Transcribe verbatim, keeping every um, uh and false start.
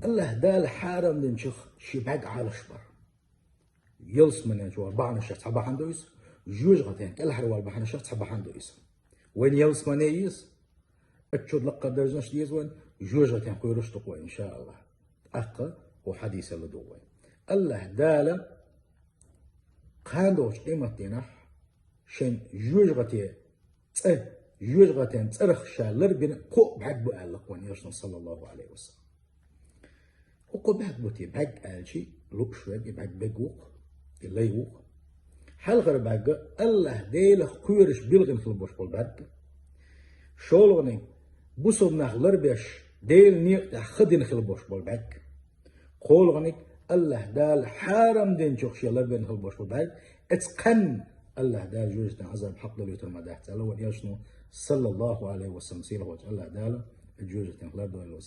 АллахӀ Дала хьарам динчух ши бӀаьрг Ӏалашбар. Ялсмане чу вала бахьанашах цхьа бахьана ду иза, жоьжахатен кӀелхьара вала бахьанашах цхьа бахьана ду иза. Вайн ялсмане еза, аччуд лаккха даржанаш деза вайн, жоьжахатен кхоьруш ду вай, иншааллахӀ. ТӀаккха хӀу хьадисалла ду вай. АллахӀ Дала кхана долчу къематдийнахь шайн жоьжахате цӀе, жоьжахатен цӀарах ша ларбина кхо бӀаьрг бу аьлла вайн Элчано, саллаллахӀу Ӏалайхи ва саллам. ХӀу кхо бӀаьрг бу те, бӀаьрг аьлчи, лууш верг и бӀаьрг бег ву-кх, и лай ву-кх. Хьалхара бӀаьрг АллахӀ Делах кхоьруш билгӀина хила бош болу бӀаьрг. ШолгӀаниг бусалба нах ларбеш, Делан некъа тӀехь ха дина хила бош болу бӀаьрг. КхоалгӀаниг АллахӀ Дала хьарам динчух шен ларбина хила бош болу бӀаьрг. Эцу кхаьнна АллахӀ Дала жоьжахатен Ӏазаб хьакъ долуьйтур ма дац аьлла вайн Элчано, саллаллахӀу Ӏалайхи ва саллам. Сийлахьчу АллахӀ Дала жоьжахатен лардойла вай.